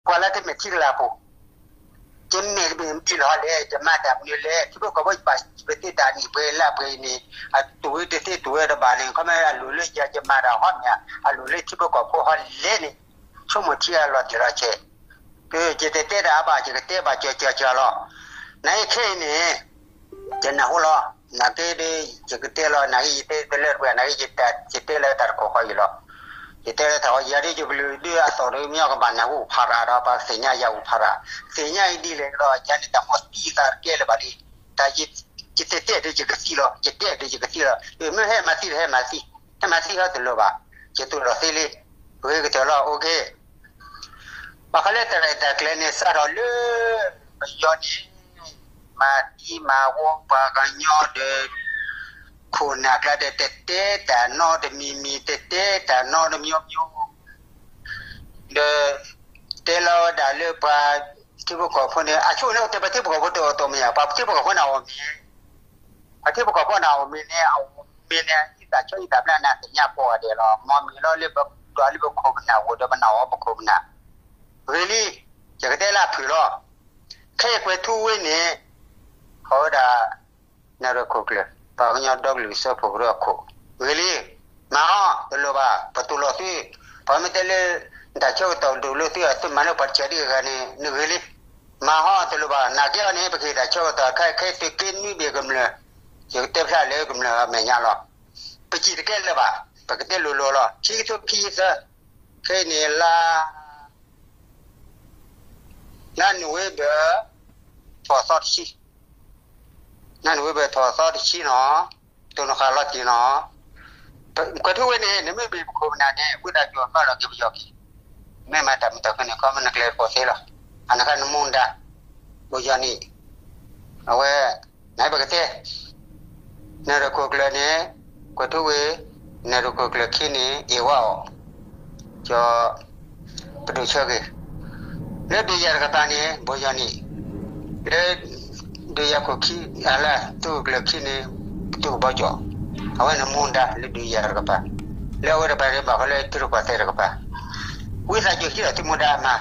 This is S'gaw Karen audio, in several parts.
ပှၤလၢတမ့ၢ်ထံကလၤပူၤ ယမ့ၢ်တမ့ၢ်မံလီၤလဲၣ်, ယမၤတၢ်မနုၤလဲၣ်, ထံဖိကီၢ်ဖိယပာ်ပသ့တၢ်နံၣ်ပှဲၤလၢပှဲၤအံၤန့ၣ်, အတူၢ်ဝဲတသ့တူၢ်ဝဲတဘၣ်န့ၣ်, ခီမ့ၢ်အလိၣ်လၢယၤယမၤတၢ်ဟီမ့ၢ်ဧါ, အလိၣ်လၢထံဖိကီၢ်ဖိဟီလဲၣ်န့ၣ်, ဆိကမိၣ်ထံအလီၤတံၢ်လီၤဆဲး, ယတတဲတၢ်အါဘၣ် ယကတဲဘၣ်ကၠီၤကၠီၤကၠီၤလီၤ. နအံၤခဲအံၤန့ၣ် ယနၢ်ဟူလီၤ, နာ်က့ဒီး ယကတဲလီၤ, နာ်က့ယတဲတလၢတပှဲၤ, နာ်က့ယတဲလၢတၢ်တခိၣ်ဃီအံၤလီၤ. ယတဲလၢတၢ်ဃီယၤဒီး ယကလုၢ်ဒုးအသီၣ်ဒီး မ့ၢ်ကဘၣ်နၢ်ဟူဖးရၤဒီး ပှၤသ့ၣ်ညါယၤအိၣ်ဖးရၤ, သ့ၣ်ညါအံၤဒ်လဲၣ်ဒီး ယၤန့ၣ်တၢ်မၤသံသးတကဲလၢၤဘၣ်ဒ်, တၢ်ယတဲတၢ်ဒီးယကသံလီၤ, ယတဲတၢ်ဒီးယကသံလီၤ, မ့ၢ်ဟဲမၤသံဒီးဟဲမၤသံ, ဟဲမၤသံဟီတလိၣ်ဘၣ်, ယတူၢ်လိာ်သ့လံ, ဂ့ၤကတၢၢ်လီၤ, OK. ဘၣ်ဃးလၢတၢ်ရဲၣ်တၢ်ကျဲၤန့ၣ် စးထီၣ်လၢ ပယီၤန့ၣ် မၤသံမၤဝီပှၤကညီဒီး ခိၣ်နၢ်ကျါဒီး တတဲတၢ်နီတမံၤမံၤ, တတဲတၢ်နီတမျိုးမျိုး, ဒီး တဲလီၤဝဲဒၣ်လၢပှၤထံဖိကီၢ်ဖိန့ၣ် အဆိန့ၣ် တဲပှၤထံဖိကီၢ်ဖိတအိၣ်တမ့ၢ်ဧါ, ပှၤထံဖိကီၢ်ဖိန့ၣ်အီၣ်မ့ၤ ပှၤထံဖိကီၢ်ဖိန့ၣ်အီၣ်မ့ၤန့ၣ် အီၣ်မ့ၤန့ၣ် အံသၣ်ဆိအံသၣ်ဘျါနၤသ့ၣ်ညါကိးဂၤဒဲးလီၤ, မ့ၢ်မ့ၢ်လီၤလၢပဒွးလၢပခိၣ်ပနၢ်အိၣ်ဒီးပနၢ်အီၣ်ပခိၣ်ပနၢ်, ဂ့ၤလံ, ယကတဲလၢအဖုၣ်လီၤ, ခဲအံၤကွဲၤထူဝ့န့ၣ် ခီဝဲဒၣ် နၢ်ရံၣ်ခိၣ်ကျၢၢ် ပှၤကညီဒီကလုာ်စၢဖှိၣ်ကရၢခိၣ်, ဂ့ၤလံ, မၤအီၤတလိၣ်ဘၣ်, ပတူၢ်လိာ်သု, ပှၤမ့ၢ်တဲလၢ တၢ်ဆၢကတီၢ်ဒိၣ်လၢသု သုမၤလၢပှၤတစဲးဒ်ဂၤန့ၣ် နဂ့ၤလံ, မၤအီၤတလိၣ်ဘၣ်, နာ်က့အီၤန့ၣ် ပကဟ့ၣ်တၢ်ဆၢကတီၢ်ခဲအံၤ သုးက့နွံဘ့ၣ်ကမျၢၢ်, ယကတဲဖျါလၢကမျၢၢ်အမဲာ်ညါလီၤ, ပစံၣ်တကဲလၢၤဘၣ်, ပကတဲလိၤလိၤလီၤ, ခံကထိခံဆံသၢ, ခဲအံၤန့ၣ်လါ လါနိၣ်ဝ့ဘၢၣ် ထီၣ်သီတဆံ, လါနိၣ်ဝ့ဘၢၣ်ထီၣ်သီတဆံနီၤ, တိၢ်နီၣ်ဃာ်လီၤတံၢ်နီၤ, ကွဲၤထူဝ့န့ၣ် နမ့ၢ်မ့ၢ်ပခိၣ်ပနၢ်န့ၣ် ဝံသးစူၤမၢလီၤက့ၤပယီၤက့ၤ, မ့ၢ်မၤတၢ်မုာ်တၢ်ခုၣ်န့ၣ် ခီမ့ၢ်နကျဲၤတကိးသ့လီၤ, အနခါနမူဒါ, ပယီၤန့ၣ်, အဝဲ နပကတဲ နၢ်ရံၣ်ခိၣ်ကျၢၢ်န့ၣ်, ကွဲၤထူဝ့, နၢ်ရံၣ်ခိၣ်ကျၢၢ်ခံန့ၣ် အ့ၣ်ဝါအီၤ, ကၠီ, ပဒိၣ်ဆၢဂ့ၤ, လၢဒုးယၤတကပၤန့ၣ် ဘိယီၤန့ၣ်, လၢ ဒုးယၤခိၣ်ခံ အလၢ သုးခိၣ်ကျၢၢ်ခံန့ၣ် သုးကဘီကၠီၣ်, အဝဲန့ၣ်မူဒါလၢဒုးယၤတကပၤ, လၢအဝဲတကပၤန့ၣ် ဘၣ်ဃးလၢသုးရ့ၣ်ကီၢ်သဲးတကပၤ, ဝံသးစူၤဟံးထီၣ်သုမူဒါမး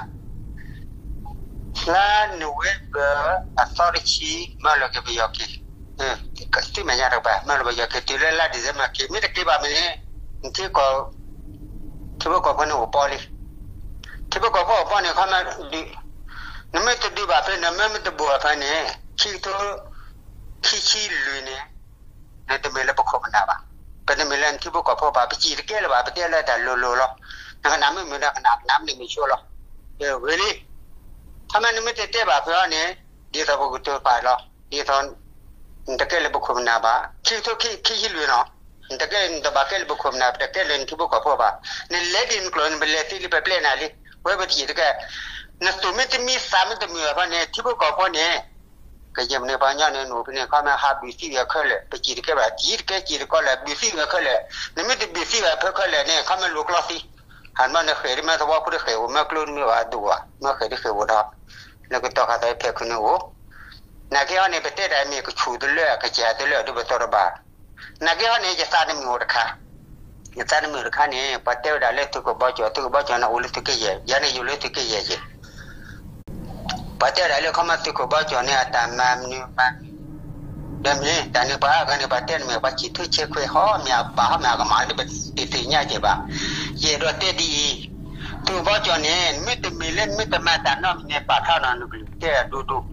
လါနိၣ်ဝ့ဘၢၣ် အသီတဆံ မၢလီၤက့ၤပယီၤက့ၤ, သုမဲာ်ညါတကပၤ မၢလီၤပယီၤက့ၤ တုၤလၢလါဒံၣ်စ့ဘၢၣ်က့ၤ မ့ၢ်တက့ၤဘၣ်မ့ၢ်န့ၣ် နထံကီၢ် ထံဖိကီၢ်ဖိန့ၣ်အိၣ်ပီလံ, ထံဖိကီၢ်ဖိအိၣ်ပီန့ၣ် ခီမ့ၢ် နမ့ၢ်တဒုးဘၣ်ဖဲ နမ့ၢ်မ့ၢ်တဘူးဘၣ်ဖဲန့ၣ် ခံကထိ ခံဆံလွံၢ်န့ၣ် နတမ့ၢ်လၢပခိၣ်ပနၢ်ဘၣ်, ပတမ့ၢ်လၢနထံဖိကီၢ်ဖိဘၣ်, ပစံၣ်တကဲလၢၤဘၣ်, ပတဲလၢတၢ်လိၤလိၤလီၤ, နကနၣ်မ့ၢ်မုာ်ဒီးကနၣ်, ကနၣ်မ့ၢ်မုာ်ဆိလီၤ, ဂ့ၤလံ, ခီမ့ၢ်နမ့ၢ်တတဲဘၣ်ဖဲအံၤန့ၣ် ဒ်သိးပကတိၤပာ်လီၤ, ဒ်သိး နတကဲလၢပခိၣ်ပနၢ်ဘၣ်, ခံကထိခံဆံလွံၢ်နီၤ, နတကဲ နတဘၣ်ကဲလၢပခိၣ်ပနၢ်, ပတကဲလၢနထံဖိကီၢ်ဖိဘၣ်, နလဲၤဒ်နကျိာ်န့ၣ် ပလဲၤသံလံ ပပျဲနၤလံ, ဝဲပတယံာ်တကဲ, နသူၣ်မ့ၢ်တမံသးမ့ၢ်တမုာ်ဘၣ်ဖဲန့ၣ် ထံဖိကီၢ်ဖိန့ၣ် ကယဲၢ်မနုၤပှၤကညီန့ၣ် နအိၣ်ဖဲန့ၣ် ခီမ့ၢ်ဟးဘုၣ်သံဝဲခဲလၢာ်, ပစံၣ်တကဲဘၣ်, ယံၤတကဲစံၣ်တကဲလၢာ်, ဘုၣ်သံဝဲခဲလၢာ်, နမ့ၢ်တဘုၣ်သံဝဲဖဲခဲလၢာ်န့ၣ် ခီမ့ၢ်လိၤကျီသံ, ဟးမ့ၢ်နဃဲၢ်ဒ်မ့ၢ်သဝီဖိတဃဲၢ်ဧိၤ, မ့ၢ်ကျိမ့ၢ်ဝဲဒိၣ်ဧါ, မ့ၢ်ဃဲၢ်ဒ်ဃဲၢ်ဧိၤဒီး လၢကတီၤခါသးဖဲခုန့ၣ်အိၣ်, နာ်က့ဟီန့ၣ် ပတဲတၢ်မ့ၢ်ကဆူၣ်တလၢ ကစၢ်တလၢ ဒ်ပသီတဘၣ်, နာ်က့ဟီန့ၣ် ယသးတမုာ်အိၣ်တခါ ယသးတမုာ်တခါန့ၣ် ပှၤတဲဝဲဒၣ်လၢသုးခိၣ်ဘီကၠီၣ်, သုးခိၣ်ဘီကၠီၣ်န့ၣ် အိၣ်လၢသုးက့ယဲၢ်, ယၤန့ၣ်ယအိၣ်လၢသုးက့ယဲၢ်ယဲၢ်, ပှၤတဲဝဲဒၣ်လၢခီမ့ၢ်သုးခိၣ်ဘီကၠီၣ်န့ၣ် အတၢ်မၤမနုၤမၤ ဒီးမ့ၢ်တၢ်န့ၣ် ပှၤအဂၤန့ၣ် ပှၤတဲန့ၣ်မ့ၢ် ပှၤစံၣ်ထူဆဲးခွဲးဟီမ့ၢ်အဘၣ်ဟီမ့ၢ်အကမၣ်လၢပတသ့ၣ်ညါကဲဘၣ်, ယအဲၣ်ဒိးတဲဒ်အံၤ, သုးခိၣ်ဘီကၠီၣ်န့ၣ် နမ့ၢ်တမ့ၢ်လၢနမ့ၢ်တမၤတၢ်နီတမံၤန့ၣ် ပာ်ဖျါနီၤနကလုၢ်တဲအဒိဒိ, ဒ်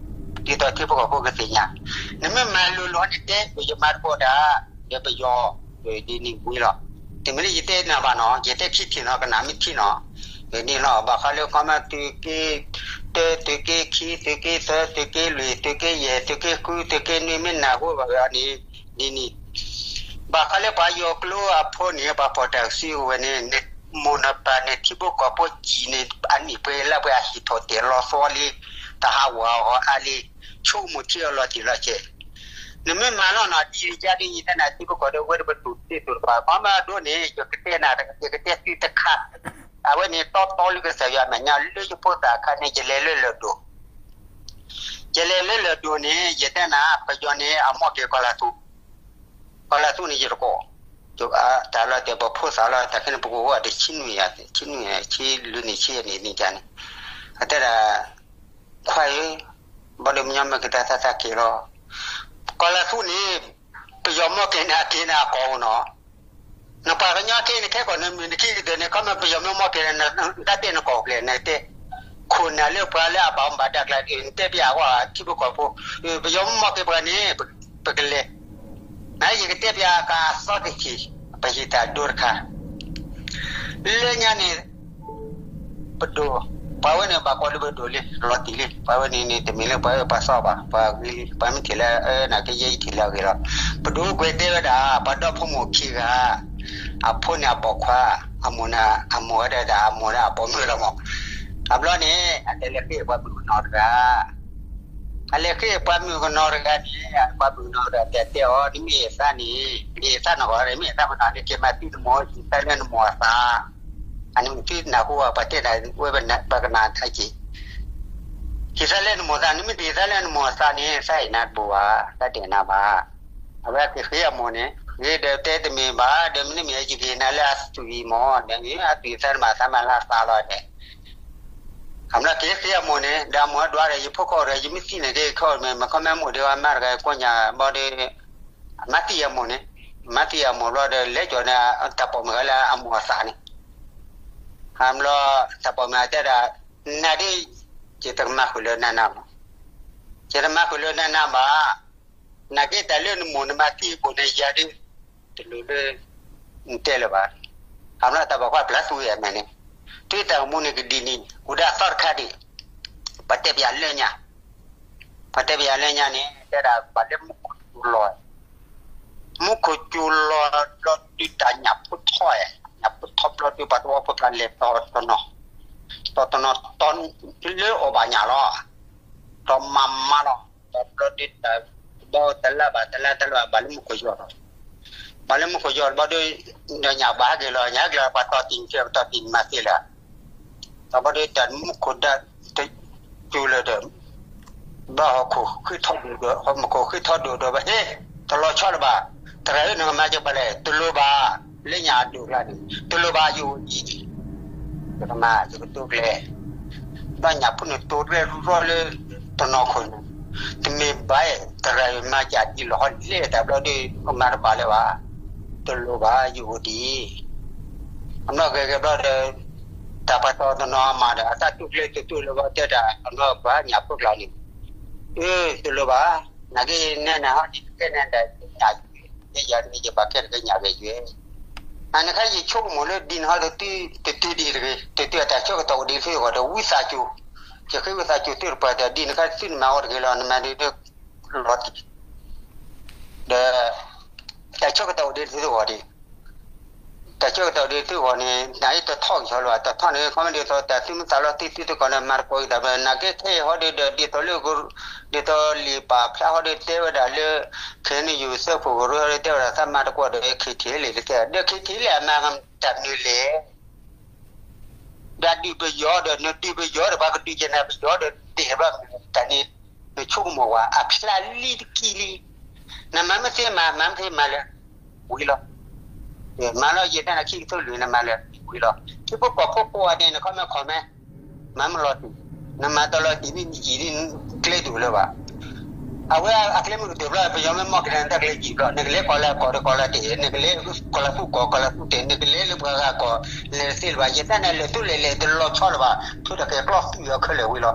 သိးထံဖိကီၢ်ဖိကသ့ၣ်ညါ, နမ့ၢ်မၤလိၤလိၤန့ၣ်တဲ ယမၤတဘၣ်ဒၣ်, ဒီးပယီၤ ဒ်န့ၣ်ဝံၤလီၤ, တမ့ၢ်လၢယတဲနၤဘၣ်နီၤ, ယတဲခံထံၣ်နီၤ ကနၣ်မ့ၢ်ထံနီၤ, ဒ်န့ၣ်လီၤ, ဘၣ်ဃးလၢခီမ့ၢ်သုးက့ တၢ သုးက့ခံ သုးက့သၢ သုးက့လွံၢ် သုးက့ယဲၢ် သုးက့ဃု သုးက့နွံ မ့ၢ်နၢ်ဟူဘၣ်ဝဲအီၤန့ၣ်, ဒ်န့ၣ်, ဘၣ်ဃးလၢပှၤယီၤကျိအဖိန့ၣ် ပှၤဖီၣ်တၢ်စုကဝဲၤန့ၣ် နမိၢ်နပၢ်န့ၣ် ထံဖိကီၢ်ဖိစံၣ်န့ၣ် အနံၣ်ပှဲၤလါပှဲၤအဟံၣ်ထီၣ်တဲာ်လီၤသီလံ, တၢ်ဟးဂီၤအဂီၤအါလံ, ဆိကမိၣ်ထံအလီၤတံၢ်လီၤဆဲး, နမ့ၢ်မၤလီၤနီၤ ဒ်ယၤဒ်ယတဲနၤထံဖိကီၢ်ဖိ ဝဲတပတူၢ်သ့တူၢ်တဖၣ် ခီမ့ၢ်အဒိန့ၣ် ယကတဲနၤ ယကတဲသုတခါ, အဝဲန့ၣ်တီတီလၢကစၢ်ယွၤအမဲာ်ညါ လၢယဖိသၣ်အခါန့ၣ် ယလဲၤလၢလၢၢ်ဒိၣ် ယလဲၤလၢလၢၢ်ဒိၣ်န့ၣ် ယတဲနၤ ပယီၤန့ၣ် အမီၢ်က့ၤကီၢ်လၤသူ, ကီၢ်လၤသူန့ၣ် ယတကိး, တၢ်လီၤတဲာ် ပဖိသၣ်လီၤ တၢ်ခဲန့ၣ် ပကဝီၤတဆံနွံယၤ, ဆံနွံယၤ ဆံလွံၢ်နံၣ် ဆံယဲၢ်နံၣ်န့ၣ်န့ၣ်, အတဲဒၣ် ပယီၤမ့ၢ်က့ၤန့ၣ်က့ၤန့ၣ်အကီၢ်အိၣ်နီၤ, ပယီၤမ့ၢ်က့ၤန့ၣ်က့ၤန့ၣ်အကီၢ်အိၣ်နီၤ, နပှၤကညီက့ၤန့ၣ်ခဲကိာ်န့ၣ်မ့ၢ်နခံကတၢၢ်န့ၣ် ခီမ့ၢ်ပယီၤမ့ၢ်မ့ၢ်က့ၤန့ၣ် နတၢ်တဲနကီၢ်အိၣ်ကျဲ နတဲ, ခိၣ်နၢ်လၢပှၤလၢအဘၣ်မူဘၣ်ဒါကျါဒ် နတဲပျးအဂီၢ်ထံဖိကီၢ်ဖိ, ပယီၤမ့ၢ်မ့ၢ်က့ၤပှၤန့ၣ် ပကလဲၤ, နယကတဲပျးကးအသီတထံၣ်, ပဟံးတၢ်ဒိတခါ လၢညါန့ၣ် ပဒိၣ်, ပှၤဝဲန့ၣ်ဘၣ်ကွၢ်လၢပဒိၣ်လံ လီၤတံၢ်လံ, ပှၤဝဲန့ၣ်န့ၣ် တမ့ၢ်လၢပှၤအၢပှၤသီဘၣ်, ပှၤဂ့ၤလံ, ပှၤမ့ၢ်ထံၣ်လၢအၢနာ်က့ ယဲယထံၣ်လၢအဂ့ၤလီၤ. ပဒိၣ်ကွဲးတဲဝဲဒၣ် ပှၤဒီဖိမိၢ်ခံဂၤ, အဖိန့ၣ်အပိာ်ခွါ, အမိၢ်န့ၣ် အမိၢ်ဝဲဒၣ်အမိၢ်န့ၣ်အပိာ်မုၣ်လီၤမး, အဘျီန့ၣ် အတဲလဲၤဃ့ပှၤမုၣ်ကနီၤတဂၤ အလဲၤဃ့ပှၤမုၣ်ကနီၤတဂၤန့ၣ် ပှၤမုၣ်ကနီၤတဂၤတဲတဲအီၤ နမ့ၢ်အသးန့ၣ် မ့ၢ်အသးနဂီၢ် မ့ၢ်အသးပနီၣ်န့ၣ် က့ၤမၤသံနမိၢ် ဟံးသါလၢနမိၢ်အသး, အန့ၣ်မ့ၢ်သုနၢ်ဟူအပှၤတဲနၤဝဲပကနၣ်ထါက့ၤ, ဟံးသါလၢနမိၢ်သး နမ့ၢ်တဟံးသါလၢနမိၢ်အသးန့ၣ် သးဟ့ၣ်နၤတဘၣ်ဘၣ်, သးတဟ့ၣ်နၤဘၣ်. အဝဲက့ၤဃ့အမိၢ်န့ၣ် ဃ့ဒီးတဲတမ့ၢ်ဘၣ် ဒီးမ့တမ့ၢ်ယကဟ့ၣ်နၤလၢအသွံၣ်အံၤမး ဒီးအသွံၣ်သးတဘၣ် သးမၤလၢသးလီၤဒီး အဘျီက့ၤဃ့အမိၢ်န့ၣ် ဒီးအမိၢ်ဒွးဒီး ယဖိကီၢ်ဒီး ယမ့ၢ်သံန့ၣ်က့ၤခီမ့ၢ် မ့ၢ်ခီမ့ၢ်မိၢ်ဒီးအမါတဂၤကိးညါဘီဒီး အမါသံအမိၢ်န့ၣ်, မါသံအမိၢ်ဘျီဒီး လဲၤကီၤန့ၣ် တၢ်ပိာ်မုၣ်ဂၤလၢအမိၢ်အသးန့ၣ်, အဘျီ တၢ်ပိာ်မုၣ်အတဲဒၣ် နၤဒ် ယတကမၤဃုာ်လၢနၤနၤဘၣ်, ယတမၤဃုာ်လၢနၤနၤဘၣ်, နာ်က့တၢ်လၢနမိၢ်နမၤသံအပူၤန့ၣ် ယၤဒ် တလိၣ်လၢ နတဲလၢၤဘၣ်. အဘျီတၢ်ပိာ်ခွါပျၢ်သူဝဲအမဲာ်န့ၣ်, တုၤတၢ်ကမူန့ၣ်ကဒ်န့ၣ် အိၣ်ဒၣ်သီတခါဒံး, ပှၤတဲပျးလၢညါ, ပှၤတဲပျးလၢညါန့ၣ် တဲဒၣ်ပှၤလၢမူခိၣ်စူၤလီၤ, မူခိၣ်စူၤလီၤဘျီဒုးတၢ်ညၣ်ဖိထီၣ်, ညၣ်ဖိထီၣ်ဘျီဒုးပှၤသဝီဖိကျါလဲၤတီတနီၤ, တီတနီၤတီလၢအီၣ်ဘၣ်ညၣ်လီၤ, တီမၤမၤလီၤ, တီဘျီဒုးတၢ် ဘီတလါဘၣ်တလါတလါဘၣ်လၢမူခိၣ်ယီၤလီၤ, ဘၣ်လၢမူခိၣ်ယီၤဘျီဒုး ဒီးညၣ်ဘၣ်ဟဲက့ၤလီၤ, ညၣ်ဟဲက့ၤလီၤ ပှၤတီတံၢ်န့ၣ် ပှၤတီတံၢ်န့ၣ်မၤသ့လၢ ဒီးဘျီဒုးတၢ်မူခိၣ်ဒၣ် စူၤလၢၤဒီး ဘၣ်ဟီၣ်ခိၣ်ဃ့ထီၣ်ဒိၣ်ဒီး ဟီၣ်ခိၣ်ဃ့ထီၣ်ဒိၣ်ဒီး ဘၣ်ဟ့ၣ် တလီၤဆီလၢၤဘၣ်, တရၢၢ်နကမၤကပၤလဲၣ် တလိၣ်ဘၣ်, လၢညၣ်အဒိၣ်ကျါန့ၣ် တလိၣ်ဘၣ်ယအိၣ်ဒံး, ယကမၤယကတိကျဲ, ဘၣ်ညၣ်ဖိန့ၣ်တိၤရဲၣ်ရူၢ်ရီၣ်လၢ တနီၤခိၣ်န့ၣ်, တမ့ၢ်ဘၣ်, တရၢၢ်မၤကဒ်လီၤဟီၣ်လဲၣ်တၢ်ဘျီဒုး ကမၤတဘၣ်လၢၤဘၣ်, တလိၣ်ဘၣ်ယအိၣ်ဒံး အနီၢ်ဂ့ၤဂ့ၤဘျီဒီး တၢ်ပှၤတီတနီၤအမၤဒီး အတၢ်တူၢ်ကျဲတတူၢ်လၢၤဘၣ်တဲဒၣ် အနီၢ်ပှၤညၣ်ဖိကျါန့ၣ်, အၢ တလိၣ်ဘၣ်, နာ်က့နဲနၤဟီၣ်ဒံးကဲနဲဒၣ်ညၣ်, ယၤန့ၣ်ယဘၣ်ကဲတကဲညၣ်ဂ့ၤယွဲ, အန့ၣ်ခါယဆိကမိၣ်လၢဒ်န့ၣ်ဟီၣ်တတုၤတတုၤဒံးတဂ့ၤ, တတုၤအတၢ်ဆၢကတီၢ်အိၣ်ဒံးသုဂီၢ်ဒီး ဝံသးစူၤ, ယဃ့ဝံသးစူၤသုတပှၢ်ဒီး ဒ်န့ၣ်ခါသုနမၤအီၤတဂ့ၤလီၤ နမၤဒ်ဒီး လီၤတံၢ် ဒီး တၢ်ဆၢကတီၢ်အိၣ်ဒံးသုဂီၢ်ဒံး, တၢ်ဆၢကတီၢ်ဒံးသုဂီၢ်န့ၣ် နအံၤတထီၣ်ကဆီလၢၤဘၣ်, တထီၣ်န့ၣ် ခီမ့ၢ်ဒ်သိးတၢ်သုမ့ၢ်သးလီၤတံၢ်သုတကီၢ်န့ၣ် မၤတကိးအံၤတၢ်ဘျီ နာ်က့ခဲအံၤဟီၣ်ဒံးဒီး ဒ်သိးလၢ ဒ်သိးလံာ်ပာ်ဖျါဟီၣ်ဒံးတဲဝဲဒၣ်လၢ ခဲနံယိၤသၢခိၣ်ကရၢဟီၣ်ဒံးတဲဝဲဒၣ် သးမၤတကိးဒီး ခဲထံးလဲၣ်တကဲ ဒီးခဲထံးလဲၣ်အမၤတၢ်မနုၤလဲၣ် ဒီးဒုးပယီၤဒီး နဒုးပယီၤဒီး ပှၤကဒုးက့ၤနၤပယီၤဒီး တဲဘၣ်မနုၤတၢ်န့ၣ် နဆိကမိၣ်ဝဲ အဖျါလံတကံၢ်လံ. နမၤမ့ၢ်သ့မၤ မၤမ့ၢ်သ့မၤလၢာ် ဝံၤလီၤ. မၤလီၤယဲၢ်တၢ်နခံကထိလွံၢ် နမၤလၢာ် ဝံၤလီၤ. ထံဖိကီၢ်ဖိကိးဂၤဒဲး နခီမ့ၢ်ခီမ့ၢ် မၤမ့ၢ်လီၤတံၢ်, နမၤတလီၤတံၢ်န့ၣ် နယံာ်န့ၣ် ကျဲဒိၣ်လၢၤဘၣ်. အဝဲအကျဲမ့ၢ်ကတၢၢ်ဘျီ ပယီၤမ့ၢ်မီၢ်က့ၤနၤ နတၢ်ကျဲယံာ်ဘျီ နကလဲၤကီၢ်လၢကီၢ်ဒီးကီၢ်လၢတ့ၢ်, နကလဲၤကီၢ်လၢသူကီၢ် ကီၢ်လၢသူတ့ၢ်, နကလဲၤလၢပှၤဂၤကီၢ် လဲၤတသ့လၢၤဘၣ်. ယဲၢ်တၢ်န့ၣ် လဲၤသူလဲၤလဲၤတလီၤဆီလၢၤဘၣ်. ထုးတၢ်ကဲကျီၢ်သူၣ်အီၤခဲလၢာ်ဝံၤလီၤ.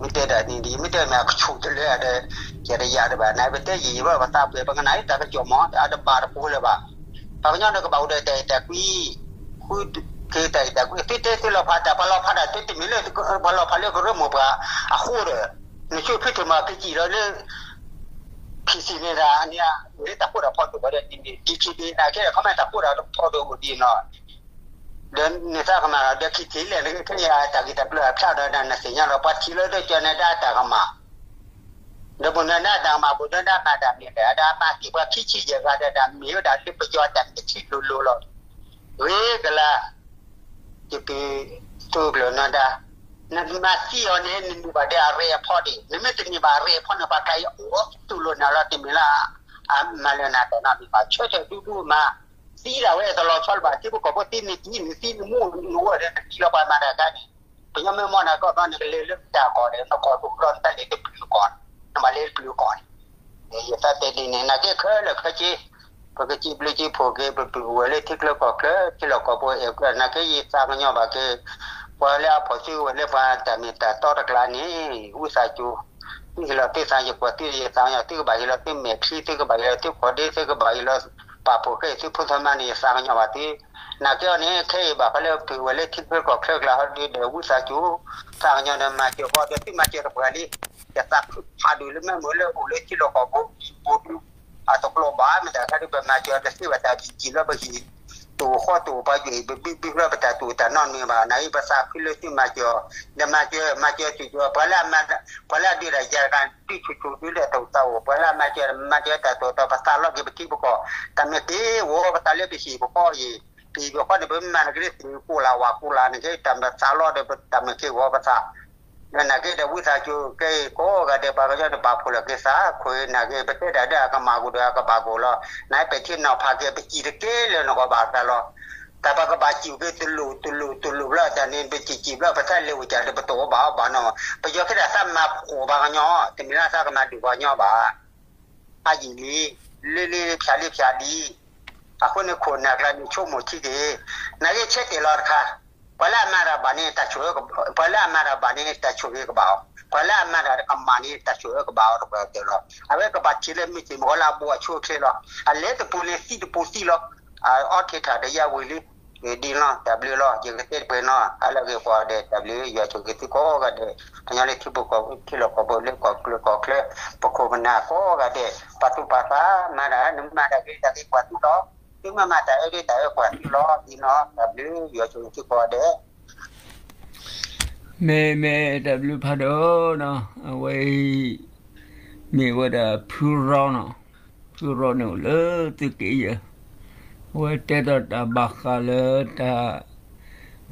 မ့ၢ်တဲဒၣ်န့ၣ် ယမ့ၢ်တဲမ့ၢ်အကဆူၣ်တလၢဒီး ယတယၤတဘၣ် နပတဲယံာ်ယံာ်ဘၣ် ပသးပှဲၤ ပကနၣ်အံၤတၢ်ကစီၣ်မ့ၢ် အတဘၣ်တပူၤလၢၤဘၣ်. ပှၤကညီန့ၣ်ကဘၣ်အိၣ်ဒီးတၢ်အဲၣ်တၢ်ကွံ ဃုက့ၤတၢ်အဲၣ်တၢ်ကွံ သုတဲသုလီၤဖးတၢ် ပှၤလီၤဖးတၢ်သုတမ့ၢ်လၢ ပှၤလီၤဖးလၢကရၢမိၢ်ပှၢ်အဃိဒီး နဆိဖုထၢၣ်မးကစံၣ်လီၤလၢ ခံဆံန့ၣ်ဒၣ် အန့ၣ် အိၣ်လၢတၢ်ဃိတၢ်ဖီတအိၣ်ဘၣ်ဒီး ဒ်န့ၣ် ဒ်ခံဒ်နၤကဲဒီး ခီမ့ၢ်တၢ်ဃိတၢ်ဖီတအိၣ်ဒ်နီၤ ဒီးနသးကမၣ်လီၤ ဒီးခံထံၣ်လဲၣ် နကခဲအံၤတၢ်ဂ့ၢ်တၢ်ကျိၤအဖျါဒီးနသ့ၣ်ညါလီၤ ပှၤထံၣ်လီၤဒီးကၠီၤနၤဒၣ်တၢ်ကမၣ် ဒီးပူၤနၤဒၣ်တၢ်ကမၣ် ပူၤနၤဒၣ်မၤတၢ်မ့ၢ်ဒီး အဒၣ်မၤသံပှၤခံဆံယဲၢ်ဂၤဒီး တၢ်မ့ၢ်ဝဲဒၣ်လၢပယီၤတၢ်မ့ၢ်ထံၣ်လိၤလိၤလီၤ ဂ့ၤကလါ ယကသုးကျၢၤနီၢ်ဒါ နမၤသံအီၤန့ၣ် နန့ၢ်ဘၣ်ဒီးအရ့အဖီဒံး နမ့ၢ်တန့ၢ်ဘၣ်အရ့အဖီန့ၣ် ပှၤကျါအံၤအိၣ်တူၢ်လိာ်နၤလီၤ တမ့ၢ်လၢ အမၤလၢနၤတၢ်နီတမံၤဘၣ် ဆၢထၢၣ်ဒူဒူမး သံဒၣ်ဝဲတလီၤဆီလၢၤဘၣ် ထံဖိကီၢ်ဖိသံနကံၢ် နသံနမူနဝဲဒီး နသံလီၤပှၤမၤတၢ်ခါန့ၣ် ပယီၤမ့ၢ်မီၢ်နၤကီၢ်ဘျီ နကလဲၤလၢတၢ်ကီၢ်ဒီး နကီၢ်ဒိၣ်ကဒီး နတၢ်လဲၤတပျုၤကီၢ်န့ၣ် နဘၣ်လဲၤတပျုာ်ကီၢ်န့ၣ် ယသးတဲဒ်န့ၣ် နာ်က့ခဲလၢာ်ခဲဆ့ ပကစံးဘျုးစံးဖှိၣ်က့ၤ ပပုၢ်ဝဲၢ်လၢထံချၢကီၢ်ချၢ ထံလီၢ်ကီၢ်ပူၤ အဲၣ်ကွဲ နာ်က့ယသးကညီၤဘၣ်က့ၤ ပှၤလၢအဖီၣ်စုကဝဲၤလၢပှၤတၢ်မ့ၢ်တၢ်တီတကျါန့ၣ် ဝံသးစူၤ သုဟ့ၣ်လီၤသုသး ယကွၢ်သုယသးကညီၤ သုကဘၣ်ဟ့ၣ်လီၤသုမဲာ်ချံ သုကဘၣ်ဟ့ၣ်လီၤသုခီၣ်ဒ့ သုကဘၣ်ဟ့ၣ်လီၤပာ်ဖှိၣ်ဃ့ၢ်သုဖိသၣ်မါန့ၣ် ယသးကညီၤဘၣ်သု နာ်က့အီၤန့ၣ် ခဲအံၤဘၣ်ဃးလၢပုၢ်ဝဲၢ်လၢထံချၢကီၢ်ချၢကျါဟီဒုဒီး ဝံသးစူၤ သးကညီၤဒီးမၤစၢၤဃီဒီးသုမၤစၢၤတပှဲၤလံ ယသးဖးဒိၣ်လၢမ့ၢ်မုာ်လၢအိၣ်လၢထံလီၢ်ကီၢ်ပူၤ ပူၤဒု အတကျိၤဘၣ် မ့ၢ်တၢ်ခါဒုပမၤစၢၤတသ့ဘၣ်တၢ်ဘံၣ်စံၣ်လၢပဟံၣ် တအိၣ်ဃီတအိၣ်ပှၤယိၣ်အံၤ ပဘံဘံဖျၢၣ်ပတၢ်တိာ်တၢ်နီတမံၤဘၣ် နာ်က့ပသးခုလၢသုမၤစၢၤ ဒီးမၤစၢၤ မၤစၢၤစံၣ်စၢၤ ပှၤလၢအမၤ ပှၤလၢအဒုးတၢ်ယၤတဂၤ ဒုးဆူၣ်ဆူၣ်ဒုးလၢတၢ်အိၣ်သးအိၣ် ပှၤလၢအမၤစၢၤ မၤစၢၤတၢ်တိာ်တၢ် ပသးလီက့ၤပထံပကီၢ် တၢ်မ့ၢ်က့ၤဝီပသးလၢပဟံၣ်ပဃီအံၤ ပဟံၣ်ပဃီန့ၣ် ပမၤနကရ့ၣ်သ့ၣ်ကိၢ်လၢ်ဝၣ်ကိၢ်လၢ်န့ၣ် ကဲတၢ်မၤသးလီဒီး တၢ်မ့ၢ်က့ၤဝီပသး ဒီးနာ်က့ဒီးဝံသးစူၤ ကဲအံၤကိးဂၤဒဲး ပှၤကညီတပာ်ဖှိၣ်လီၤက့ၤသး ခိၣ်နာ်က့ ပတဲတၢ်ဒီးအကမၣ်ကအိၣ်ဒီးအကဘၣ်ကအိၣ်လီၤ နပထံနီၤဖးက့ၤ ပစံၣ်တက့ၢ်လၢနကဘၣ်သးလီၤ တၢ်ပကဘၣ်စံၣ်က့ၤတလိၣ်တလိၣ်တလိၣ်လီၤ တၢ်န့ၣ် ပစံၣ်စံၣ်ဘျီ ပသးလဲၤအိၣ်စၢ်ဒီး ပတအိၣ်ဘၣ်အီဘၣ်နီၤ ပယီၤခဲဒၣ်သးမၤဖှိၣ်ပှၤကညီ တမ့ၢ်လၢသးကမၤဒုၣ်ပှၤကညီဘၣ် အယံာ်လံ လၢလၢဖၠးလံဖၠးလံ အဃိန့ၣ်ခိၣ်နၢ်ကျါန့ၣ်ဆိကမိၣ်ထံက့ၤ နာ်က့ဆဲးတဲာ်လီၤတခါ ပှၤလၢအမၤတၢ်ဘၣ်န့ၣ် တၢ်ဆိၣ် ပှၤလၢအမၤတၢ်ဘၣ်န့ၣ် တၢ်ဆိၣ်ဂ့ၤကဘၣ်အီၤ ပှၤလၢအမၤတၢ်ကမၣ်န့ၣ် တၢ်ဆိၣ်ဂ့ၤကဘၣ်အီၤတပှဲၤတဲလီၤ အဝဲကဘၣ်ထံၣ်လၢမုၢ်စ့ၣ်မုၢ်ဂီၤလၢအဘူးအဆိအချ့လီၤ အလဲၤတပူၤန့ၣ်သံတပူၤသံလီၤ အအီထံးထၣ်ဒီးယၤဝံၤလံ ဒ်န့ၣ်လီၤ တၢ်ဘျုးလီၤ ယကတဲတပှဲၤနီၤ ဟါလၢအဂ့ၤကိးဂၤဒဲး တၢ်ဘျုးယွၤဆိၣ်ဂ့ၤသုကိးဂၤဒဲး ပှၤကညီလၢထံဖိကီၢ်ဖိ ထံလီၢ်ကီၢ်ဖိလၢကီၢ်ချၢကီၢ်ချၢ ပခိၣ်ပနၢ်ကိးဂၤဒဲး ပာ်သူၣ်ပာ်သးမၤတၢ် နမၤတၢ်ဂ့ၤတၢ်ဂ့ၤကွၢ်သုလီၤ သုမၤမၤတၢ်အၢဂ့ၤတၢ်အၢကွၢ်သုလီၤ ဒ်န့ၣ်လီၤ တၢ်ဘျုးယွၤဆိၣ်ဂ့ၤသုကိးဂၤဒဲး မ့ၢ်မ့ၢ်တၢ်ဘျုးဖးဒိၣ်နီၤ အဝဲအံၤ မ့ၢ်ဝဲဒၣ်ဖုရီနီၤ ဖုရီန့ၣ်အိၣ်လၢသုးက့ယဲၢ် အဝဲတဲဒီးတၢ်ဘၣ်ဃးလၢတၢ်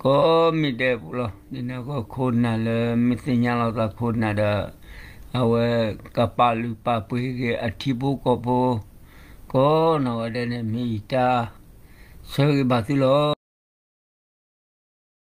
ကိးမံၤဒဲးပူၤလီၤ ဒ်န့ၣ်အဃိခိၣ်နၢ်လၢမ့ၢ်သ့ၣ်ညါလီၤသးခိၣ်နၢ်ဒီး အဝဲကပာ်လုၢ်ပာ်ပှ့ၤက့ၤအထံဖိကီၢ်ဖိ ကိးနီၢ်ဂၤဒဲးန့ၣ် မ့ၢ်ယတၢ်ဆၢဂ့ၤဘၣ်သုလီၤ.